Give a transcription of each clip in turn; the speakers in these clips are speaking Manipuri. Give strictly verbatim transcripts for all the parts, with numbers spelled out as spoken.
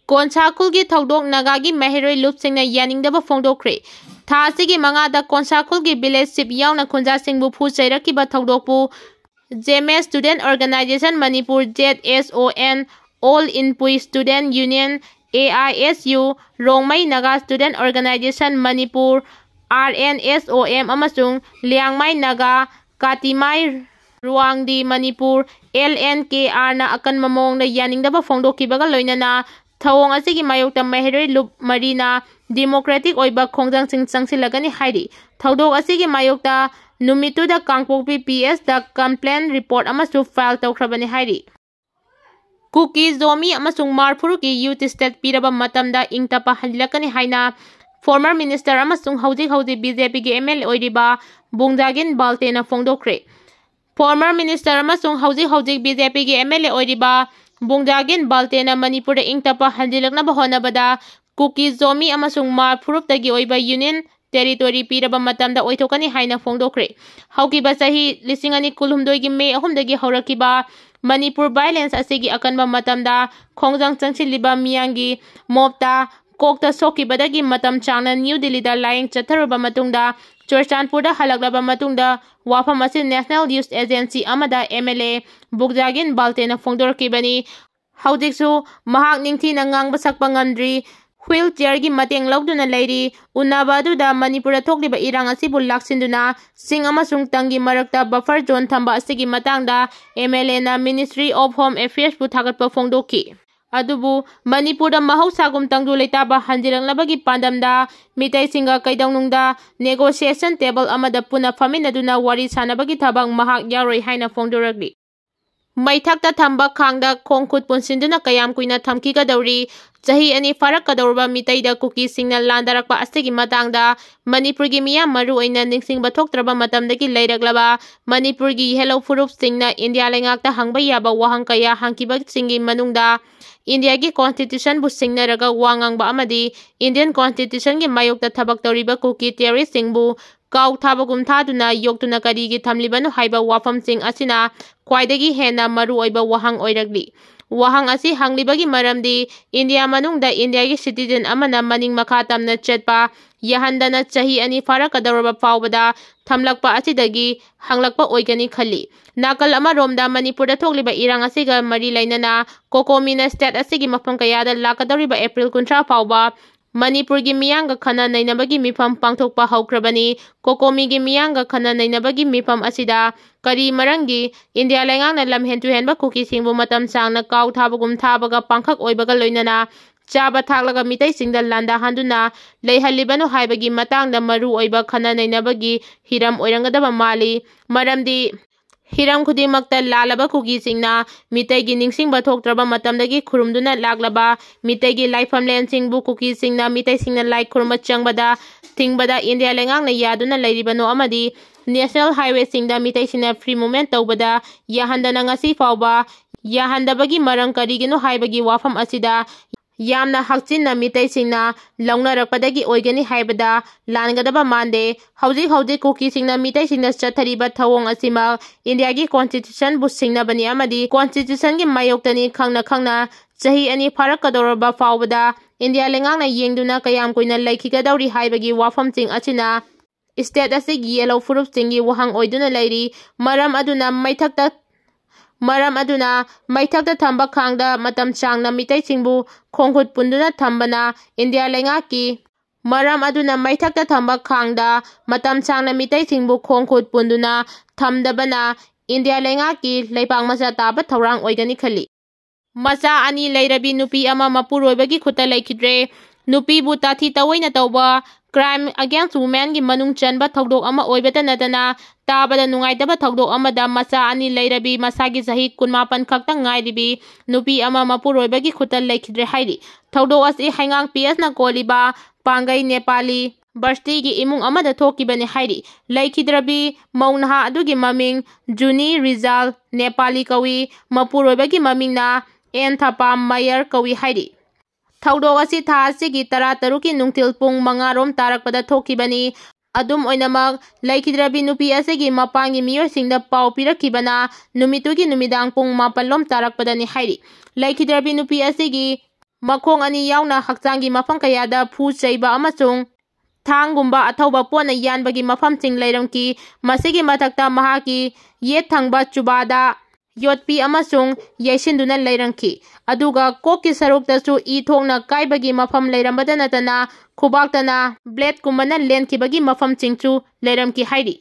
ꯀꯣꯟꯁꯥ ꯈꯨꯜꯒꯤ ꯊꯧꯗꯣꯛ ꯅꯥꯒꯥꯒꯤ ꯃꯍꯩꯔꯣꯏ ꯂꯨꯞꯁꯤꯡꯅ ꯌꯥꯅꯤꯡꯗꯕ ꯐꯣꯡꯗꯣꯛꯈ꯭ꯔꯦ꯫ ꯊꯥ ꯑꯁꯤꯒꯤ ꯃꯉꯥꯗ ꯀꯣꯟꯁꯥ ꯈꯨꯜꯒꯤ village chief ꯌꯥꯎꯅ ꯈꯨꯟꯖꯥꯁꯤꯡꯕꯨ ꯐꯨ ꯆꯩꯔꯛꯈꯤꯕ ꯊꯧꯗꯣꯛꯄꯨ Zeme Student Organization Manipur, Z S O N, All Inpui Student Union, A I S U, Rongmei Naga Student Organization Manipur, R N S O M, ꯑꯃꯁꯨꯡ Liangmai Naga, ꯀꯥꯇꯤꯃꯥꯏ ꯔꯨꯋꯥꯡꯗꯤ Manipur, L N K R ꯅ ꯑꯀꯟꯕ ꯃꯑꯣꯡꯗ ꯌꯥꯅꯤꯡꯗꯕ ꯐꯣꯡꯗꯣꯛꯈꯤꯕꯒ ꯂꯣꯏꯅꯅ ꯊꯧꯑꯣꯡ ꯑꯁꯤꯒꯤ ꯃꯥꯌꯣꯛꯇ ꯃꯍꯩꯔꯣꯏ ꯂꯨꯞ ꯃꯔꯤꯅ democratic ꯑꯣꯏꯕ ꯈꯣꯡꯖꯪꯁꯤꯡ ꯆꯪꯁꯤꯜꯂꯒꯅꯤ ꯍꯥꯏꯔꯤ꯫ ꯊꯧꯗꯣꯛ ꯑꯁꯤꯒꯤ ꯃꯥꯌꯣꯛꯇ ꯅꯨꯃꯤꯠꯇꯨꯗ ꯀꯥꯡꯄꯣꯛꯄꯤ P S ꯇ complaint report ꯑꯃꯁꯨ file ꯇꯧꯈ꯭ꯔꯕꯅꯤ ꯍꯥꯏꯔꯤ꯫ ꯀꯨꯀꯤ, ꯖꯣꯃꯤ ꯑꯃꯁꯨꯡ ꯃꯥꯔ ꯐꯨꯔꯨꯞꯀꯤ youth state ꯄꯤꯔꯕ ꯃꯇꯝꯗ ꯏꯪ ꯇꯞꯄ ꯍꯟꯖꯤꯜꯂꯛꯀꯅꯤ ꯍꯥꯏꯅ former minister ꯑꯃꯁꯨꯡ ꯍꯧꯖꯤꯛ ꯍꯧꯖꯤꯛ B J P ꯒꯤ M L A ꯑꯣꯏꯔꯤꯕ ꯕꯨꯡꯖꯥꯒꯤꯟ ꯕꯥꯜꯇꯦꯅ ꯐꯣꯡꯗꯣꯛꯈ꯭ꯔꯦ꯫ Former minister ꯑꯃꯁꯨꯡ ꯍꯧꯖꯤꯛ ꯍꯧꯖꯤꯛ B J P ꯒꯤ M L A ꯑꯣꯏꯔꯤꯕ ꯕꯨꯡꯖꯥꯒꯤꯟ ꯕꯥꯜꯇꯦꯅ ꯃꯅꯤꯄꯨꯔꯗ ꯏꯪ ꯇꯞꯄ ꯍꯟꯖꯤꯜꯂꯛꯅꯕ ꯍꯣꯠꯅꯕꯗ ꯀꯨꯀꯤ, ꯖꯣꯃꯤ ꯑꯃꯁꯨꯡ ꯃꯥꯔ ꯐꯨꯔꯨꯞꯇꯒꯤ ꯑꯣꯏꯕ union territory ꯄꯤꯔꯕ ꯃꯇꯝꯗ ꯑꯣꯏꯊꯣꯛꯀꯅꯤ ꯍꯥꯏꯅ ꯐꯣꯡꯗꯣꯛꯈ꯭ꯔꯦ꯫ ꯍꯧꯈꯤꯕ ꯆꯍꯤ ꯂꯤꯁꯤꯡ ꯑꯅꯤ ꯀꯨꯟꯍꯨꯝꯗꯣꯏꯒꯤ May ꯑꯍꯨꯝꯗꯒꯤ ꯍꯧꯔꯛꯈꯤꯕ ꯃꯅꯤꯄꯨꯔ violence ꯑꯁꯤꯒꯤ ꯑꯀꯟꯕ ꯃꯇꯝꯗ ꯈꯣꯡꯖꯪ ꯆꯪꯁꯤꯜꯂꯤꯕ ꯃꯤꯌꯥꯝꯒꯤ ꯃꯣꯞꯇ ꯀꯣꯛꯇ ꯁꯣꯛꯈꯤꯕꯗꯒꯤ ꯃꯇꯝ ꯆꯥꯡꯅ ꯅ꯭ꯌꯨ ꯗꯤꯜꯂꯤꯗ ꯂꯥꯌꯦꯡ ꯆꯠꯊꯔꯨꯕ ꯃꯇꯨꯡꯗ ꯆꯨꯔꯆꯥꯟꯄꯨꯔꯗ ꯍꯜꯂꯛꯂꯕ ꯃꯇꯨꯡꯗ ꯋꯥꯐꯝ ꯑꯁꯤ National News Agency ꯑꯃꯗ M L A ꯕꯨꯡꯖꯥꯒꯤꯟ ꯕꯥꯜꯇꯦꯅ ꯐꯣꯡꯗꯣꯔꯛꯈꯤꯕꯅꯤ꯫ ꯍꯧꯖꯤꯛꯁꯨ ꯃꯍꯥꯛ ꯅꯤꯡꯊꯤꯅ ꯉꯥꯡꯕ ꯁꯛꯄ ꯉꯝꯗ꯭ꯔꯤ꯫ Wheelchair ꯒꯤ ꯃꯇꯦꯡ ꯂꯧꯗꯨꯅ ꯂꯩꯔꯤ꯫ ꯎꯅꯕ ꯑꯗꯨꯗ ꯃꯅꯤꯄꯨꯔꯗ ꯊꯣꯛꯂꯤꯕ ꯏꯔꯥꯡ ꯑꯁꯤꯕꯨ ꯂꯥꯛꯁꯤꯟꯗꯨꯅ ꯆꯤꯡ ꯑꯃꯁꯨꯡ ꯇꯝꯒꯤ ꯃꯔꯛꯇ buffer zone ꯊꯝꯕ ꯑꯁꯤꯒꯤ ꯃꯇꯥꯡꯗ M L A ꯅ Ministry of Home Affairs ꯄꯨ ꯊꯥꯒꯠꯄ ꯐꯣꯡꯗꯣꯛꯈꯤ꯫ ꯑꯗꯨꯕꯨ ꯃꯅꯤꯄꯨꯔꯗ ꯃꯍꯧꯁꯥꯒꯨꯝ ꯇꯪꯗꯨ ꯂꯩꯇꯥꯕ ꯍꯟꯖꯤꯜꯂꯛꯅꯕꯒꯤ ꯄꯥꯟꯗꯝꯗ ꯃꯤꯇꯩꯁꯤꯡꯒ ꯀꯩꯗꯧꯅꯨꯡꯗ negotiation table ꯑꯃꯗ ꯄꯨꯟꯅ ꯐꯝꯃꯤꯟꯅꯗꯨꯅ ꯋꯥꯔꯤ ꯁꯥꯅꯕꯒꯤ ꯊꯕꯛ ꯃꯍꯥꯛ ꯌꯥꯎꯔꯣꯏ ꯍꯥꯏꯅ ꯐꯣꯡꯗꯣꯔꯛꯂꯤ꯫ ꯃꯩꯊꯛꯇ ꯊꯝꯕ ꯈꯥꯡꯗ ꯈꯣꯡ ꯈꯨꯠ ꯄꯨꯟꯁꯤꯟꯗꯨꯅ ꯀꯌꯥꯝ ꯀꯨꯏꯅ ꯊꯝꯈꯤꯒꯗꯧꯔꯤ? ꯆꯍꯤ ꯑꯅꯤ ꯐꯥꯔꯛꯀꯗꯧꯔꯕ ꯃꯤꯇꯩꯗ ꯀꯨꯀꯤꯁꯤꯡꯅ ꯂꯥꯟꯗꯥꯔꯛꯄ ꯑꯁꯤꯒꯤ ꯃꯇꯥꯡꯗ ꯃꯅꯤꯄꯨꯔꯒꯤ ꯃꯤꯌꯥꯝ, ꯃꯔꯨ ꯑꯣꯏꯅ ꯅꯤꯡꯁꯤꯡꯕ ꯊꯣꯛꯇ꯭ꯔꯕ ꯃꯇꯝꯗꯒꯤ ꯂꯩꯔꯛꯂꯕ ꯃꯅꯤꯄꯨꯔꯒꯤ ꯌꯦꯜꯍꯧ ꯐꯨꯔꯨꯞꯁꯤꯡꯅ ꯏꯟꯗꯤꯌꯥ ꯂꯩꯉꯥꯛꯇ ꯍꯪꯕ ꯌꯥꯕ ꯋꯥꯍꯪ ꯀꯌꯥ ꯍꯪꯈꯤꯕꯁꯤꯡꯒꯤ ꯃꯅꯨꯡꯗ ꯏꯟꯗꯤꯌꯥꯒꯤ constitution ꯕꯨ ꯁꯤꯡꯅꯔꯒ ꯋꯥ ꯉꯥꯡꯕ ꯑꯃꯗꯤ Indian constitution ꯒꯤ ꯃꯥꯌꯣꯛꯇ ꯊꯕꯛ ꯇꯧꯔꯤꯕ ꯀꯨꯀꯤ terrorist ꯁꯤꯡꯕꯨ ꯀꯥꯎ ꯊꯥꯕꯒꯨꯝ ꯊꯥꯗꯨꯅ ꯌꯣꯛꯇꯨꯅ ꯀꯔꯤꯒꯤ ꯊꯝꯂꯤꯕꯅꯣ ꯍꯥꯏꯕ ꯋꯥꯐꯝꯁꯤꯡ ꯑꯁꯤꯅ ꯈ꯭ꯋꯥꯏꯗꯒꯤ ꯍꯦꯟꯅ ꯃꯔꯨꯑꯣꯏꯕ ꯋꯥꯍꯪ ꯑꯣꯏꯔꯛꯂꯤ꯫ ꯋꯥꯍꯪ ꯑꯁꯤ ꯍꯪꯂꯤꯕꯒꯤ ꯃꯔꯝꯗꯤ ꯏꯟꯗꯤꯌꯥ ꯃꯅꯨꯡꯗ ꯏꯟꯗꯤꯌꯥꯒꯤ citizen ꯑꯃꯅ ꯃꯅꯤꯡ ꯃꯈꯥ ꯇꯝꯅ ꯆꯠꯄ ꯌꯥꯍꯟꯗꯅ ꯆꯍꯤ ꯑꯅꯤ ꯐꯥꯔꯛꯀꯗꯧꯔꯕ ꯐꯥꯎꯕꯗ ꯊꯝꯂꯛꯄ ꯑꯁꯤꯗꯒꯤ ꯍꯪꯂꯛꯄ ꯑꯣꯏꯒꯅꯤ ꯈꯜꯂꯤ꯫ ꯅꯥꯀꯜ ꯑꯃꯔꯣꯝꯗ ꯃꯅꯤꯄꯨꯔꯗ ꯊꯣꯛꯂꯤꯕ ꯏꯔꯥꯡ ꯑꯁꯤꯒ ꯃꯔꯤ ꯂꯩꯅꯅ COCOMIꯅ state ꯑꯁꯤꯒꯤ ꯃꯐꯝ ꯀꯌꯥꯗ ꯂꯥꯛꯀꯗꯧꯔꯤꯕ April ꯀꯨꯟꯊ꯭ꯔꯥ ꯐꯥꯎꯕ ꯃꯅꯤꯄꯨꯔꯒꯤ ꯃꯤꯌꯥꯝꯒ ꯈꯟꯅ ꯅꯩꯅꯕꯒꯤ ꯃꯤꯐꯝ ꯄꯥꯡꯊꯣꯛꯄ ꯍꯧꯈ꯭ꯔꯕꯅꯤ꯫ COCOMIꯒꯤ ꯃꯤꯌꯥꯝꯒ ꯈꯟꯅ ꯅꯩꯅꯕꯒꯤ ꯃꯤꯐꯝ ꯑꯁꯤꯗ ꯀꯔꯤ ꯃꯔꯝꯒꯤ ꯏꯟꯗꯤꯌꯥ ꯂꯩꯉꯥꯛꯅ ꯂꯝꯍꯦꯟ ꯇꯨꯍꯦꯟꯕ ꯀꯨꯀꯤꯁꯤꯡꯕꯨ ꯃꯇꯝ ꯁꯥꯡꯅ ꯀꯥꯎ ꯊꯥꯕꯒꯨꯝ ꯊꯥꯕꯒ ꯄꯥꯡꯈꯛ ꯑꯣꯏꯕꯒ ꯂꯣꯏꯅꯅ ꯆꯥꯕ ꯊꯥꯛꯂꯒ ꯃꯤꯇꯩꯁꯤꯡꯗ ꯂꯥꯟꯗꯥꯍꯟꯗꯨꯅ ꯂꯩꯍꯜꯂꯤꯕꯅꯣ ꯍꯥꯏꯕꯒꯤ ꯃꯇꯥꯡꯗ ꯃꯔꯨ ꯑꯣꯏꯕ ꯈꯟꯅ ꯅꯩꯅꯕꯒꯤ ꯍꯤꯔꯝ ꯑꯣꯏꯔꯝꯒꯗꯕ ꯃꯥꯜꯂꯤ꯫ ꯃꯔꯝꯗꯤ ꯍꯤꯔꯝ ꯈꯨꯗꯤꯡꯃꯛꯇ ꯂꯥꯜꯂꯕ ꯀꯨꯀꯤꯁꯤꯡꯅ ꯃꯤꯇꯩꯒꯤ ꯅꯤꯡꯁꯤꯡꯕ ꯊꯣꯛꯇ꯭ꯔꯕ ꯃꯇꯝꯗꯒꯤ ꯈꯨꯔꯨꯝꯗꯨꯅ ꯂꯥꯛꯂꯕ ꯃꯤꯇꯩꯒꯤ ꯂꯥꯏꯐꯝꯂꯦꯟꯁꯤꯡꯕꯨ ꯀꯨꯀꯤꯁꯤꯡꯅ ꯃꯤꯇꯩꯁꯤꯡꯅ ꯂꯥꯏ ꯈꯨꯔꯨꯝꯕ ꯆꯪꯕꯗ ꯊꯤꯡꯕꯗ ꯏꯟꯗꯤꯌꯥ ꯂꯩꯉꯥꯛꯅ ꯌꯥꯗꯨꯅ ꯂꯩꯔꯤꯕꯅꯣ ꯑꯃꯗꯤ national highwayꯁꯤꯡꯗ ꯃꯤꯇꯩꯁꯤꯡꯅ free movement ꯇꯧꯕꯗ ꯌꯥꯍꯟꯗꯅ ꯉꯁꯤ ꯐꯥꯎꯕ ꯌꯥꯍꯟꯗꯕꯒꯤ ꯃꯔꯝ ꯀꯔꯤꯒꯤꯅꯣ ꯍꯥꯏꯕꯒꯤ ꯋꯥꯐꯝ ꯑꯁꯤꯗ ꯌꯥꯝꯅ ꯍꯛꯆꯤꯟꯅ ꯃꯤꯇꯩꯁꯤꯡꯅ ꯂꯧꯅꯔꯛꯄꯗꯒꯤ ꯑꯣꯏꯒꯅꯤ ꯍꯥꯏꯕꯗ ꯂꯥꯟꯒꯗꯕ ꯃꯥꯟꯗꯦ꯫ ꯍꯧꯖꯤꯛ ꯍꯧꯖꯤꯛ ꯀꯨꯀꯤꯁꯤꯡꯅ ꯃꯤꯇꯩꯁꯤꯡꯗ ꯆꯠꯊꯔꯤꯕ ꯊꯧꯑꯣꯡ ꯑꯁꯤꯃꯛ ꯏꯟꯗꯤꯌꯥꯒꯤ constitutionꯕꯨ ꯁꯤꯡꯅꯕꯅꯤ ꯑꯃꯗꯤ constitutionꯒꯤ ꯃꯥꯌꯣꯛꯇꯅꯤ ꯈꯪꯅ ꯈꯪꯅ ꯆꯍꯤ ꯑꯅꯤ ꯐꯥꯔꯛꯀꯗꯧꯔꯕ ꯐꯥꯎꯕꯗ ꯏꯟꯗꯤꯌꯥ ꯂꯩꯉꯥꯛꯅ ꯌꯦꯡꯗꯨꯅ ꯀꯌꯥꯝ ꯀꯨꯏꯅ ꯂꯩꯈꯤꯒꯗꯧꯔꯤ ꯍꯥꯏꯕꯒꯤ ꯋꯥꯐꯝꯁꯤꯡ ꯑꯁꯤꯅ state ꯑꯁꯤꯒꯤ yellow ꯐꯨꯔꯨꯞꯁꯤꯡꯒꯤ ꯋꯥꯍꯪ ꯑꯣꯏꯗꯨꯅ ꯂꯩꯔꯤ꯫ ꯃꯔꯝ ꯑꯗꯨꯅ ꯃꯩꯊꯛꯇ ꯃꯔꯝ ꯑꯗꯨꯅ ꯃꯩꯊꯛꯇ ꯊꯝꯕ ꯈꯥꯡꯗ ꯃꯇꯝ ꯁꯥꯡꯅ ꯃꯤꯇꯩꯁꯤꯡꯕꯨ ꯈꯣꯡ ꯈꯨꯠ ꯄꯨꯟꯗꯨꯅ ꯊꯝꯕꯅ ꯏꯟꯗꯤꯌꯥ ꯂꯩꯉꯥꯛꯀꯤ ꯃꯔꯝ ꯑꯗꯨꯅ ꯃꯩꯊꯛꯇ ꯊꯝꯕ ꯈꯥꯡꯗ ꯃꯇꯝ ꯁꯥꯡꯅ ꯃꯤꯇꯩꯁꯤꯡꯕꯨ ꯈꯣꯡ ꯈꯨꯠ ꯄꯨꯟꯗꯨꯅ ꯊꯝꯗꯕꯅ ꯏꯟꯗꯤꯌꯥ ꯂꯩꯉꯥꯛꯀꯤ ꯂꯩꯄꯥꯛ ꯃꯆꯥ ꯇꯥꯕ ꯊꯧꯔꯥꯡ ꯑꯣꯏꯒꯅꯤ ꯈꯜꯂꯤ꯫ ꯃꯆꯥ ꯑꯅꯤ ꯂꯩꯔꯕꯤ ꯅꯨꯄꯤ ꯑꯃ ꯃꯄꯨꯔꯣꯏꯕꯒꯤ ꯈꯨꯠꯇ ꯂꯩꯈꯤꯗ꯭ꯔꯦ꯫ ꯅꯨꯄꯤꯕꯨ ꯇꯥꯊꯤ ꯇꯧꯑꯣꯏꯅ ꯇꯧꯕ crime against womenꯒꯤ ꯃꯅꯨꯡ ꯆꯟꯕ ꯊꯧꯗꯣꯛ ꯑꯃ ꯑꯣꯏꯕꯇ ꯅꯠꯇꯅ ꯇꯥꯕꯗ ꯅꯨꯡꯉꯥꯏꯇꯕ ꯊꯧꯗꯣꯛ ꯑꯃꯗ ꯃꯆꯥ ꯑꯅꯤ ꯂꯩꯔꯕꯤ ꯃꯁꯥꯒꯤ ꯆꯍꯤ ꯀꯨꯟꯃꯥꯄꯟ ꯈꯛꯇ ꯉꯥꯏꯔꯤꯕꯤ ꯅꯨꯄꯤ ꯑꯃ ꯃꯄꯨꯔꯣꯏꯕꯒꯤ ꯈꯨꯠꯇ ꯂꯩꯈꯤꯗ꯭ꯔꯦ ꯍꯥꯏꯔꯤ꯫ ꯊꯧꯗꯣꯛ ꯑꯁꯤ ꯍꯩꯉꯥꯡ ꯄꯤ ꯑꯦꯁꯅ ꯀꯣꯜꯂꯤꯕ ꯄꯥꯡꯒꯩ ꯅꯦꯄꯥꯂꯤ ꯕꯁꯇꯤꯒꯤ ꯏꯃꯨꯡ ꯑꯃꯗ ꯊꯣꯛꯈꯤꯕꯅꯤ ꯍꯥꯏꯔꯤ꯫ ꯂꯩꯈꯤꯗ꯭ꯔꯕꯤ ꯃꯧ ꯅꯍꯥ ꯑꯗꯨꯒꯤ ꯃꯃꯤꯡ ꯖꯨꯅꯤ ꯔꯤꯖꯥꯜ ꯅꯦꯄꯥꯂꯤ ꯀꯧꯏ꯫ ꯃꯄꯨꯔꯣꯏꯕꯒꯤ ꯃꯃꯤꯡꯅ ꯑꯦꯟ ꯊꯄꯥꯝ ꯃꯌꯔ ꯀꯧꯏ ꯍꯥꯏꯔꯤ꯫ ꯊꯧꯗꯣꯛ ꯑꯁꯤ ꯊꯥ ꯑꯁꯤꯒꯤ ꯇꯔꯥꯇꯔꯨꯛꯀꯤ ꯅꯨꯡꯊꯤꯜ ꯄꯨꯡ ꯃꯉꯥ ꯔꯣꯝ ꯇꯥꯔꯛꯄꯗ ꯊꯣꯛꯈꯤꯕꯅꯤ꯫ ꯑꯗꯨꯝ ꯑꯣꯏꯅꯃꯛ, ꯂꯩꯈꯤꯗ꯭ꯔꯕꯤ ꯅꯨꯄꯤ ꯑꯁꯤꯒꯤ ꯃꯄꯥꯟꯒꯤ ꯃꯤꯑꯣꯏꯁꯤꯡꯗ ꯄꯥꯎ ꯄꯤꯔꯛꯈꯤꯕꯅ ꯅꯨꯃꯤꯠꯇꯨꯒꯤ ꯅꯨꯃꯤꯗꯥꯡ ꯄꯨꯡ ꯃꯥꯄꯜ ꯂꯣꯝ ꯇꯥꯔꯛꯄꯗꯅꯤ ꯍꯥꯏꯔꯤ꯫ ꯂꯩꯈꯤꯗ꯭ꯔꯕꯤ ꯅꯨꯄꯤ ꯑꯁꯤꯒꯤ ꯃꯈꯣꯡ ꯑꯅꯤ ꯌꯥꯎꯅ ꯍꯛꯆꯥꯡꯒꯤ ꯃꯐꯝ ꯀꯌꯥꯗ ꯐꯨ ꯆꯩꯕ ꯑꯃꯁꯨꯡ ꯊꯥꯡꯒꯨꯝꯕ ꯑꯊꯧꯕ ꯄꯣꯠꯅ ꯌꯥꯟꯕꯒꯤ ꯃꯐꯝꯁꯤꯡ ꯂꯩꯔꯝꯈꯤ꯫ ꯃꯁꯤꯒꯤ ꯃꯊꯛꯇ ꯃꯍꯥꯛꯀꯤ ꯌꯦꯠ ꯊꯪꯕ ꯆꯨꯕꯥꯗ ꯌꯣꯠꯄꯤ ꯑꯃꯁꯨꯡ ꯌꯩꯁꯤꯟꯗꯨꯅ ꯂꯩꯔꯝꯈꯤ꯫ ꯑꯗꯨꯒ ꯀꯣꯛꯀꯤ ꯁꯔꯨꯛꯇꯁꯨ ꯏ ꯊꯣꯛꯅ ꯀꯥꯏꯕꯒꯤ ꯃꯐꯝ ꯂꯩꯔꯝꯕꯗ ꯅꯠꯇꯅ, ꯈꯨꯕꯥꯛꯇꯅ blade ꯀꯨꯝꯕꯅ ꯂꯦꯟꯈꯤꯕꯒꯤ ꯃꯐꯝꯁꯤꯡꯁꯨ ꯂꯩꯔꯝꯈꯤ ꯍꯥꯏꯔꯤ꯫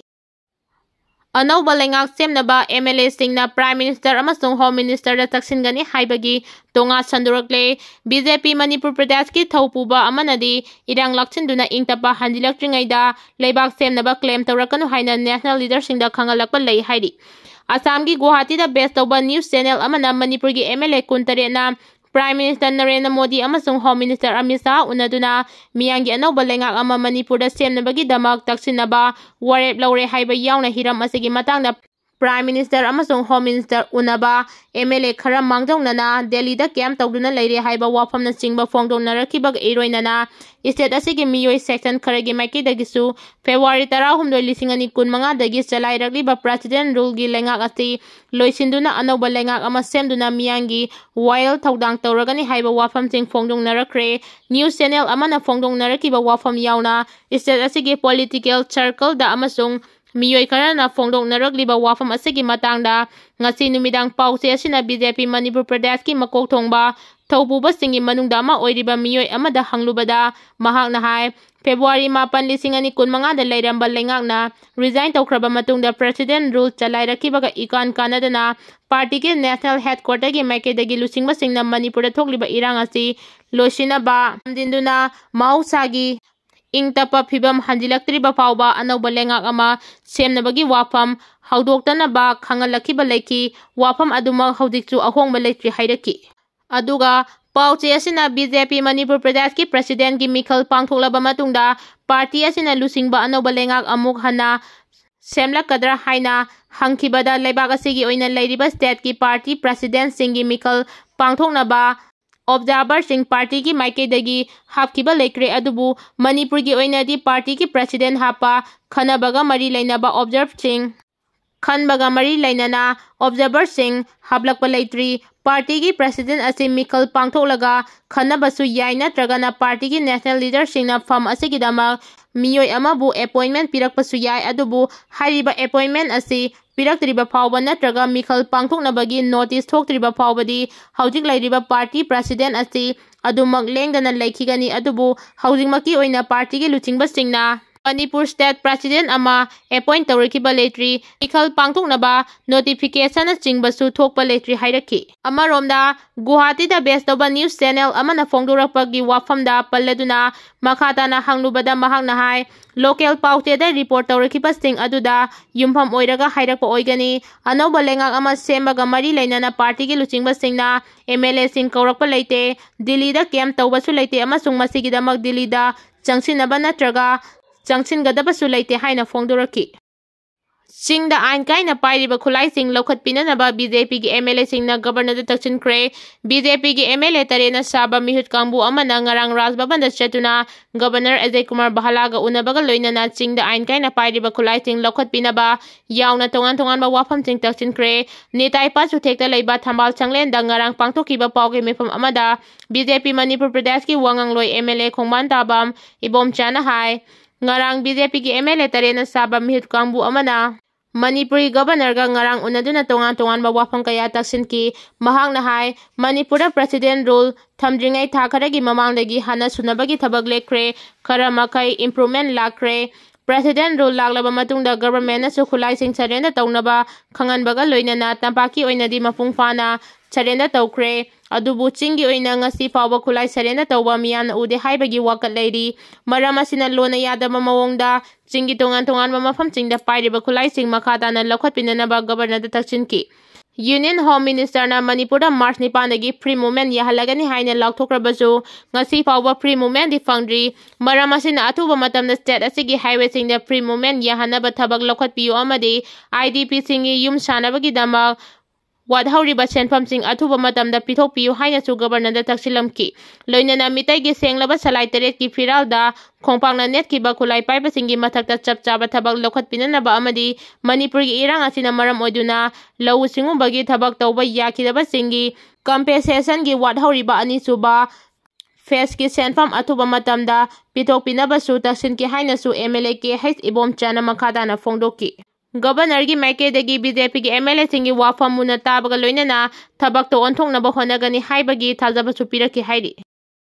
ꯑꯅꯧꯕ ꯂꯩꯉꯥꯛ ꯁꯦꯝꯅꯕ M L A ꯁꯤꯡꯅ Prime Minister ꯑꯃꯁꯨꯡ Home Minister ꯗ ꯇꯛꯁꯤꯟꯒꯅꯤ ꯍꯥꯏꯕꯒꯤ ꯇꯣꯉꯥ ꯁꯟꯗꯣꯔꯛꯂꯦ꯫ B J P ꯃꯅꯤꯄꯨꯔ ꯄ꯭ꯔꯗꯦꯁꯀꯤ ꯊꯧꯄꯨꯕ ꯑꯃꯅꯗꯤ ꯏꯔꯥꯡ ꯂꯥꯛꯁꯤꯟꯗꯨꯅ ꯏꯪ ꯇꯞꯄ ꯍꯟꯖꯤꯜꯂꯛꯇ꯭ꯔꯤꯉꯩꯗ ꯂꯩꯕꯥꯛ ꯁꯦꯝꯅꯕ claim ꯇꯧꯔꯛꯀꯅꯨ ꯍꯥꯏꯅ national leader ꯁꯤꯡꯗ ꯈꯪꯍꯜꯂꯛꯄ ꯂꯩ ꯍꯥꯏꯔꯤ꯫ ꯑꯁꯥꯝꯒꯤ ꯒꯨꯋꯥꯍꯥꯇꯤꯗ base ꯇꯧꯕ news channel ꯑꯃꯅ ꯃꯅꯤꯄꯨꯔꯒꯤ M L A ꯀꯨꯟꯇꯔꯦꯠꯅ Prime Minister Narendra Modi ꯑꯃꯁꯨꯡ Home Minister ꯑꯃꯤꯠ ꯁꯥꯍ ꯎꯅꯗꯨꯅ ꯃꯤꯌꯥꯝꯒꯤ ꯑꯅꯧꯕ ꯂꯩꯉꯥꯛ ꯑꯃ ꯃꯅꯤꯄꯨꯔꯗ ꯁꯦꯝꯅꯕꯒꯤꯗꯃꯛ ꯇꯛꯁꯤꯟꯅꯕ ꯋꯥꯔꯦꯞ ꯂꯧꯔꯦ ꯍꯥꯏꯕ ꯌꯥꯎꯅ ꯍꯤꯔꯝ ꯑꯁꯤꯒꯤ ꯃꯇꯥꯡꯗ Prime Minister ꯑꯃꯁꯨꯡ Home Minister ꯎꯅꯕ, M L A ꯈꯔ ꯃꯥꯡꯖꯧꯅꯅ ꯗꯦꯜꯂꯤꯗ camp ꯇꯧꯗꯨꯅ ꯂꯩꯔꯦ ꯍꯥꯏꯕ ꯋꯥꯐꯝꯅꯆꯤꯡꯕ ꯐꯣꯡꯗꯣꯛꯅꯔꯛꯈꯤꯕꯒ ꯏꯔꯣꯏꯅꯅ state ꯑꯁꯤꯒꯤ ꯃꯤꯑꯣꯏ section ꯈꯔꯒꯤ ꯃꯥꯏꯀꯩꯗꯒꯤꯁꯨ February ꯇꯔꯥꯍꯨꯝꯗꯣꯏ, ꯂꯤꯁꯤꯡ ꯑꯅꯤ ꯀꯨꯟꯃꯉꯥꯗꯒꯤ ꯆꯂꯥꯏꯔꯛꯂꯤꯕ President rule ꯒꯤ ꯂꯩꯉꯥꯛ ꯑꯁꯤ ꯂꯣꯏꯁꯤꯟꯗꯨꯅ ꯑꯅꯧꯕ ꯂꯩꯉꯥꯛ ꯑꯃ ꯁꯦꯝꯗꯨꯅ ꯃꯤꯌꯥꯝꯒꯤ ꯋꯥꯌꯦꯜ ꯊꯧꯗꯥꯡ ꯇꯧꯔꯒꯅꯤ ꯍꯥꯏꯕ ꯋꯥꯐꯝꯁꯤꯡ ꯐꯣꯡꯗꯣꯛꯅꯔꯛꯈ꯭ꯔꯦ꯫ News channel ꯑꯃꯅ ꯐꯣꯡꯗꯣꯛꯅꯔꯛꯈꯤꯕ ꯋꯥꯐꯝ ꯌꯥꯎꯅ state ꯑꯁꯤꯒꯤ political circle ꯗ ꯑꯃꯁꯨꯡ ꯃꯤꯑꯣꯏ ꯈꯔꯅ ꯐꯣꯡꯗꯣꯛꯅꯔꯛꯂꯤꯕ ꯋꯥꯐꯝ ꯑꯁꯤꯒꯤ ꯃꯇꯥꯡꯗ ꯉꯁꯤ ꯅꯨꯃꯤꯗꯥꯡ ꯄꯥꯎꯆꯦ ꯑꯁꯤꯅ B J P ꯃꯅꯤꯄꯨꯔ ꯄ꯭ꯔꯗꯦꯁꯀꯤ ꯃꯀꯣꯛ ꯊꯣꯡꯕ ꯊꯧꯄꯨꯕꯁꯤꯡꯒꯤ ꯃꯅꯨꯡꯗ ꯑꯃ ꯑꯣꯏꯔꯤꯕ ꯃꯤꯑꯣꯏ ꯑꯃꯗ ꯍꯪꯂꯨꯕꯗ ꯃꯍꯥꯛꯅ ꯍꯥꯏ, February ꯃꯥꯄꯟ, ꯂꯤꯁꯤꯡ ꯑꯅꯤ ꯀꯨꯟꯃꯉꯥꯗ ꯂꯩꯔꯝꯕ ꯂꯩꯉꯥꯛꯅ resign ꯇꯧꯈ꯭ꯔꯕ ꯃꯇꯨꯡꯗ President rule ꯆꯂꯥꯏꯔꯛꯈꯤꯕꯒ ꯏꯀꯥꯟ ꯀꯥꯟꯅꯗꯅ party ꯒꯤ national headquarter ꯒꯤ ꯃꯥꯏꯀꯩꯗꯒꯤ ꯂꯨꯆꯤꯡꯕꯁꯤꯡꯅ ꯃꯅꯤꯄꯨꯔꯗ ꯊꯣꯛꯂꯤꯕ ꯏꯔꯥꯡ ꯑꯁꯤ ꯂꯣꯏꯁꯤꯟꯅꯕ ꯊꯝꯖꯤꯟꯗꯨꯅ ꯃꯍꯧꯁꯥꯒꯤ ꯏꯪ ꯇꯞꯄ ꯐꯤꯕꯝ ꯍꯟꯖꯤꯜꯂꯛꯇ꯭ꯔꯤꯕ ꯐꯥꯎꯕ ꯑꯅꯧꯕ ꯂꯩꯉꯥꯛ ꯑꯃ ꯁꯦꯝꯅꯕꯒꯤ ꯋꯥꯐꯝ ꯍꯧꯗꯣꯛꯇꯅꯕ ꯈꯪꯍꯜꯂꯛꯈꯤꯕ ꯂꯩꯈꯤ꯫ ꯋꯥꯐꯝ ꯑꯗꯨꯃꯛ ꯍꯧꯖꯤꯛꯁꯨ ꯑꯍꯣꯡꯕ ꯂꯩꯇ꯭ꯔꯤ ꯍꯥꯏꯔꯛꯈꯤ꯫ ꯑꯗꯨꯒ ꯄꯥꯎꯆꯦ ꯑꯁꯤꯅ B J P ꯃꯅꯤꯄꯨꯔ ꯄ꯭ꯔꯗꯦꯁꯀꯤ President ꯀꯤ ꯃꯤꯈꯜ ꯄꯥꯡꯊꯣꯛꯂꯕ ꯃꯇꯨꯡꯗ party ꯑꯁꯤꯅ ꯂꯨꯆꯤꯡꯕ ꯑꯅꯧꯕ ꯂꯩꯉꯥꯛ ꯑꯃꯨꯛ ꯍꯟꯅ ꯁꯦꯝꯂꯛꯀꯗ꯭ꯔꯥ ꯍꯥꯏꯅ ꯍꯪꯈꯤꯕꯗ, ꯂꯩꯕꯥꯛ ꯑꯁꯤꯒꯤ ꯑꯣꯏꯅ ꯂꯩꯔꯤꯕ state ꯀꯤ party president ꯁꯤꯡꯒꯤ ꯃꯤꯈꯜ ꯄꯥꯡꯊꯣꯛꯅꯕ ꯑꯣꯕꯖꯥꯔꯚꯔꯁꯤꯡ ꯄꯥꯔꯇꯤꯒꯤ ꯃꯥꯏꯀꯩꯗꯒꯤ ꯍꯥꯞꯈꯤꯕ ꯂꯩꯈ꯭ꯔꯦ, ꯑꯗꯨꯕꯨ ꯃꯅꯤꯄꯨꯔꯒꯤ ꯑꯣꯏꯅꯗꯤ ꯄꯥꯔꯇꯤꯒꯤ ꯄ꯭ꯔꯁꯤꯗꯦꯟ ꯍꯥꯞꯄ ꯈꯟꯅꯕꯒ ꯃꯔꯤ ꯂꯩꯅꯕ ꯑꯣꯕꯖꯥꯔꯚꯔꯁꯤꯡ ꯈꯟꯕꯒ ꯃꯔꯤ ꯂꯩꯅꯅ ꯑꯣꯕꯖꯥꯔꯚꯔꯁꯤꯡ ꯍꯥꯞꯂꯛꯄ ꯂꯩꯇ꯭ꯔꯤ꯫ ꯄꯥꯔꯇꯤꯒꯤ ꯄ꯭ꯔꯁꯤꯗꯦꯟ ꯑꯁꯤ ꯃꯤꯈꯜ ꯄꯥꯡꯊꯣꯛꯂꯒ ꯈꯟꯅꯕꯁꯨ ꯌꯥꯏ, ꯅꯠꯇ꯭ꯔꯒꯅ ꯄꯥꯔꯇꯤꯒꯤ ꯅꯦꯁꯅꯦꯜ ꯂꯤꯗꯔꯁꯤꯡꯅ ꯐꯝ ꯑꯁꯤꯒꯤꯗꯃꯛ ꯃꯤꯑꯣꯏ ꯑꯃꯕꯨ ꯑꯦꯄꯣꯏꯟꯃꯦꯟ ꯄꯤꯔꯛꯄꯁꯨ ꯌꯥꯏ꯫ ꯑꯗꯨꯕꯨ ꯍꯥꯏꯔꯤꯕ ꯑꯦꯄꯣꯏꯟꯃꯦꯟ ꯑꯁꯤ ꯄꯤꯔꯛꯇ꯭ꯔꯤꯕ ꯐꯥꯎꯕ ꯅꯠꯇ꯭ꯔꯒ ꯃꯤꯈꯜ ꯄꯥꯡꯊꯣꯛꯅꯕꯒꯤ ꯅꯣꯇꯤꯁ ꯊꯣꯛꯇ꯭ꯔꯤꯕ ꯐꯥꯎꯕꯗꯤ ꯍꯧꯖꯤꯛ ꯂꯩꯔꯤꯕ ꯄꯥꯔꯇꯤ ꯄ꯭ꯔꯁꯤꯗꯦꯟ ꯑꯁꯤ ꯑꯗꯨꯃꯛ ꯂꯦꯡꯗꯅ ꯂꯩꯈꯤꯒꯅꯤ꯫ ꯑꯗꯨꯕꯨ ꯍꯧꯖꯤꯛꯃꯛꯀꯤ ꯑꯣꯏꯅ ꯄꯥꯔꯇꯤꯒꯤ ꯂꯨꯆꯤꯡꯕꯁꯤꯡꯅ ꯃꯅꯤꯄꯨꯔ ꯁ꯭ꯇꯦꯠ ꯄ꯭ꯔꯁꯤꯗꯦꯟ ꯑꯃ ꯑꯦꯄꯣꯏꯟ ꯇꯧꯔꯛꯈꯤꯕ ꯂꯩꯇ꯭ꯔꯤ꯫ ꯃꯤꯈꯜ ꯄꯥꯡꯊꯣꯛꯅꯕ ꯅꯣꯇꯤꯐꯤꯀꯦꯁꯟꯅꯆꯤꯡꯕꯁꯨ ꯊꯣꯛꯄ ꯂꯩꯇ꯭ꯔꯤ ꯍꯥꯏꯔꯛꯈꯤ꯫ ꯑꯃꯔꯣꯝꯗ, ꯒꯨꯋꯥꯍꯥꯇꯤꯗ ꯕꯦꯁ ꯇꯧꯕ ꯅ꯭ꯌꯨꯁ ꯆꯦꯅꯦꯜ ꯑꯃꯅ ꯐꯣꯡꯗꯣꯔꯛꯄꯒꯤ ꯋꯥꯐꯝꯗ ꯄꯜꯂꯗꯨꯅ ꯃꯈꯥ ꯇꯥꯅ ꯍꯪꯂꯨꯕꯗ ꯃꯍꯥꯛꯅ ꯍꯥꯏ, ꯂꯣꯀꯦꯜ ꯄꯥꯎꯆꯦꯗ ꯔꯤꯄꯣꯔꯠ ꯇꯧꯔꯛꯈꯤꯕꯁꯤꯡ ꯑꯗꯨꯗ ꯌꯨꯝꯐꯝ ꯑꯣꯏꯔꯒ ꯍꯥꯏꯔꯛꯄ ꯑꯣꯏꯒꯅꯤ꯫ ꯑꯅꯧꯕ ꯂꯩꯉꯥꯛ ꯑꯃ ꯁꯦꯝꯕꯒ ꯃꯔꯤ ꯂꯩꯅꯅ ꯄꯥꯔꯇꯤꯒꯤ ꯂꯨꯆꯤꯡꯕꯁꯤꯡꯅ ꯑꯦꯝ ꯑꯦꯜ ꯑꯦꯁꯤꯡ ꯀꯧꯔꯛꯄ ꯂꯩꯇꯦ, ꯗꯤꯜꯂꯤꯗ ꯀꯦꯝꯞ ꯇꯧꯕꯁꯨ ꯂꯩꯇꯦ ꯑꯃꯁꯨꯡ ꯃꯁꯤꯒꯤꯗꯃꯛ ꯗꯤꯜꯂꯤꯗ ꯆꯪꯁꯤꯟꯅꯕ ꯅꯠꯇ꯭ꯔꯒ ꯆꯪꯁꯤꯟꯒꯗꯕꯁꯨ ꯂꯩꯇꯦ ꯍꯥꯏꯅ ꯐꯣꯡꯗꯣꯔꯛꯈꯤ꯫ ꯆꯤꯡꯗ ꯑꯥꯏꯟ ꯀꯥꯏꯅ ꯄꯥꯏꯔꯤꯕ ꯈꯨꯠꯂꯥꯏꯁꯤꯡ ꯂꯧꯈꯠꯄꯤꯅꯅꯕ ꯕꯤ ꯖꯦ ꯄꯤꯒꯤ ꯑꯦꯝ ꯑꯦꯜ ꯑꯦꯁꯤꯡꯅ ꯒꯕꯔꯅꯔꯗ ꯇꯛꯁꯤꯟꯈ꯭ꯔꯦ꯫ ꯕꯤ ꯖꯦ ꯄꯤꯒꯤ ꯑꯦꯝ ꯑꯦꯜ ꯑꯦ ꯇꯔꯦꯠꯅ ꯁꯥꯕ ꯃꯤꯍꯨꯠ ꯀꯥꯡꯕꯨ ꯑꯃꯅ ꯉꯔꯥꯡ ꯔꯥꯖ ꯚꯕꯟꯗ ꯆꯠꯇꯨꯅ ꯒꯕꯔꯅꯔ ꯑꯖꯌ ꯀꯨꯃꯥꯔ ꯚꯥꯂꯥꯒ ꯎꯅꯕꯒ ꯂꯣꯏꯅꯅ ꯆꯤꯡꯗ ꯑꯥꯏꯟ ꯀꯥꯏꯅ ꯄꯥꯏꯔꯤꯕ ꯈꯨꯠꯂꯥꯏꯁꯤꯡ ꯂꯧꯈꯠꯄꯤꯅꯕ ꯌꯥꯎꯅ ꯇꯣꯉꯥꯟ ꯇꯣꯉꯥꯟꯕ ꯋꯥꯐꯝꯁꯤꯡ ꯇꯛꯁꯤꯟꯈ꯭ꯔꯦ꯫ ꯅꯤꯇꯥꯏ ꯄꯥꯠ ꯆꯨꯊꯦꯛꯇ ꯂꯩꯕ ꯊꯝꯕꯥꯜ ꯁꯪꯂꯦꯟꯗ ꯉꯔꯥꯡ ꯄꯥꯡꯊꯣꯛꯈꯤꯕ ꯄꯥꯎꯒꯤ ꯃꯤꯐꯝ ꯑꯃꯗ ꯕꯤ ꯖꯦ ꯄꯤ ꯃꯅꯤꯄꯨꯔ ꯄ꯭ꯔꯗꯦꯁꯀꯤ ꯋꯥꯉꯥꯡꯂꯣꯏ ꯑꯦꯝ ꯑꯦꯜ ꯑꯦ ꯈꯣꯡꯕꯥꯟ ꯇꯥꯕꯝ ꯏꯕꯣꯝꯆꯥꯅ ꯍꯥꯏ, ꯉꯔꯥꯡ ꯕꯤ ꯖꯦ ꯄꯤꯒꯤ ꯑꯦꯝ ꯑꯦꯜ ꯑꯦ ꯇꯔꯦꯠꯅ ꯁꯥꯕ ꯃꯤꯍꯨꯠ ꯀꯥꯡꯕꯨ ꯑꯃꯅ ꯃꯅꯤꯄꯨꯔꯤ ꯒꯕꯔꯅꯔꯒ ꯉꯔꯥꯡ ꯎꯅꯗꯨꯅ ꯇꯣꯉꯥꯟ ꯇꯣꯉꯥꯟꯕ ꯋꯥꯐꯝ ꯀꯌꯥ ꯇꯛꯁꯤꯟꯈꯤ꯫ ꯃꯍꯥꯛꯅ ꯍꯥꯏ, ꯃꯅꯤꯄꯨꯔꯗ ꯄ꯭ꯔꯁꯤꯗꯦꯟ ꯔꯨꯜ ꯊꯝꯗ꯭ꯔꯤꯉꯩ ꯊꯥ ꯈꯔꯒꯤ ꯃꯃꯥꯡꯗꯒꯤ ꯍꯥꯟꯅ ꯁꯨꯅꯕꯒꯤ ꯊꯕꯛ ꯂꯦꯞꯈ꯭ꯔꯦ꯫ ꯈꯔ ꯃꯈꯩ ꯏꯝꯄ꯭ꯔꯨꯚꯃꯦꯟ ꯂꯥꯛꯈ꯭ꯔꯦ꯫ ꯄ꯭ꯔꯁꯤꯗꯦꯟ ꯔꯨꯜ ꯂꯥꯛꯂꯕ ꯃꯇꯨꯡꯗ ꯒꯕꯔꯃꯦꯟꯅꯁꯨ ꯈꯨꯠꯂꯥꯏꯁꯤꯡ ꯁꯔꯦꯟꯗꯔ ꯇꯧꯅꯕ ꯈꯪꯍꯟꯕꯒ ꯂꯣꯏꯅꯅ ꯇꯝꯄꯥꯛꯀꯤ ꯑꯣꯏꯅꯗꯤ ꯃꯄꯨꯡ ꯐꯥꯅ ꯁꯔꯦꯟꯗꯔ ꯇꯧꯈ꯭ꯔꯦ꯫ ꯑꯗꯨꯕꯨ ꯆꯤꯡꯒꯤ ꯑꯣꯏꯅ ꯉꯁꯤ ꯐꯥꯎꯕ ꯈꯨꯠꯂꯥꯏ ꯁꯔꯦꯟꯗꯔ ꯇꯧꯕ ꯃꯤꯌꯥꯝꯅ ꯎꯗꯦ ꯍꯥꯏꯕꯒꯤ ꯋꯥꯀꯠ ꯂꯩꯔꯤ꯫ ꯃꯔꯝ ꯑꯁꯤꯅ ꯂꯣꯟꯅ ꯌꯥꯗꯕ ꯃꯑꯣꯡꯗ ꯆꯤꯡꯒꯤ ꯇꯣꯉꯥꯟ ꯇꯣꯉꯥꯟꯕ ꯃꯐꯝꯁꯤꯡꯗ ꯄꯥꯏꯔꯤꯕ ꯈꯨꯠꯂꯥꯏꯁꯤꯡ ꯃꯈꯥ ꯇꯥꯅ ꯂꯧꯈꯠꯄꯤꯅꯅꯕ ꯒꯕꯔꯅꯔꯗ ꯇꯛꯁꯤꯟꯈꯤ꯫ ꯌꯨꯅꯤꯌꯟ ꯍꯣꯝ ꯃꯤꯅꯤꯁꯇꯔꯅ ꯃꯅꯤꯄꯨꯔꯗ ꯃꯥꯔꯆ ꯅꯤꯄꯥꯟꯗꯒꯤ ꯐ꯭ꯔꯤ ꯃꯨꯚꯃꯦꯟ ꯌꯥꯍꯜꯂꯒꯅꯤ ꯍꯥꯏꯅ ꯂꯥꯎꯊꯣꯛꯈ꯭ꯔꯕꯁꯨ ꯉꯁꯤ ꯐꯥꯎꯕ ꯐ꯭ꯔꯤ ꯃꯨꯚꯃꯦꯟꯗꯤ ꯐꯪꯗ꯭ꯔꯤ꯫ ꯃꯔꯝ ꯑꯁꯤꯅ ꯑꯊꯨꯕ ꯃꯇꯝꯗ ꯁ꯭ꯇꯦꯠ ꯑꯁꯤꯒꯤ ꯍꯥꯏꯋꯦꯁꯤꯡꯗ ꯐ꯭ꯔꯤ ꯃꯨꯚꯃꯦꯟ ꯌꯥꯍꯟꯅꯕ ꯊꯕꯛ ꯂꯧꯈꯠꯄꯤꯌꯨ ꯑꯃꯗꯤ ꯑꯥꯏ ꯗꯤ ꯄꯤꯁꯤꯡꯒꯤ ꯌꯨꯝ ꯁꯥꯅꯕꯒꯤꯗꯃꯛ ꯋꯥꯠꯍꯧꯔꯤꯕ ꯁꯦꯟꯐꯝꯁꯤꯡ ꯑꯊꯨꯕ ꯃꯇꯝꯗ ꯄꯤꯊꯣꯛꯄꯤꯌꯨ ꯍꯥꯏꯅꯁꯨ ꯒꯕꯔꯅꯔꯗ ꯇꯛꯁꯤꯜꯂꯝꯈꯤ꯫ ꯂꯣꯏꯅꯅ ꯃꯤꯇꯩꯒꯤ ꯁꯦꯡꯂꯕ ꯁꯂꯥꯏ ꯇꯔꯦꯠꯀꯤ ꯐꯤꯔꯥꯜꯗ ꯈꯣꯡꯄꯥꯛꯅ ꯅꯦꯠꯈꯤꯕ ꯈꯨꯠꯂꯥꯏ ꯄꯥꯏꯕꯁꯤꯡꯒꯤ ꯃꯊꯛꯇ ꯆꯞ ꯆꯥꯕ ꯊꯕꯛ ꯂꯧꯈꯠꯄꯤꯅꯅꯕ ꯑꯃꯗꯤ ꯃꯅꯤꯄꯨꯔꯒꯤ ꯏꯔꯥꯡ ꯑꯁꯤꯅ ꯃꯔꯝ ꯑꯣꯏꯗꯨꯅ ꯂꯧꯎ ꯁꯤꯡꯎꯕꯒꯤ ꯊꯕꯛ ꯇꯧꯕ ꯌꯥꯈꯤꯗꯕꯁꯤꯡꯒꯤ compensationꯒꯤ ꯋꯥꯠꯍꯧꯔꯤꯕ ꯑꯅꯤꯁꯨꯕ phaseꯀꯤ ꯁꯦꯟꯐꯝ ꯑꯊꯨꯕ ꯃꯇꯝꯗ ꯄꯤꯊꯣꯛꯄꯤꯅꯕꯁꯨ ꯇꯛꯁꯤꯟꯈꯤ ꯍꯥꯏꯅꯁꯨ MLA ꯀꯦ ꯍꯩꯆ ꯏꯕꯣꯝꯆꯥꯅ ꯃꯈꯥ ꯇꯥꯅ ꯐꯣꯡꯗꯣꯛꯈꯤ꯫ ꯒꯕꯔꯅꯔꯒꯤ ꯃꯥꯏꯀꯩꯗꯒꯤ BJPꯒꯤ MLAꯁꯤꯡꯒꯤ ꯋꯥꯐꯝ ꯃꯨꯟꯅ ꯇꯥꯕꯒ ꯂꯣꯏꯅꯅ ꯊꯕꯛꯇ ꯑꯣꯟꯊꯣꯛꯅꯕ ꯍꯣꯠꯅꯒꯅꯤ ꯍꯥꯏꯕꯒꯤ ꯊꯥꯖꯕꯁꯨ ꯄꯤꯔꯛꯈꯤ ꯍꯥꯏꯔꯤ꯫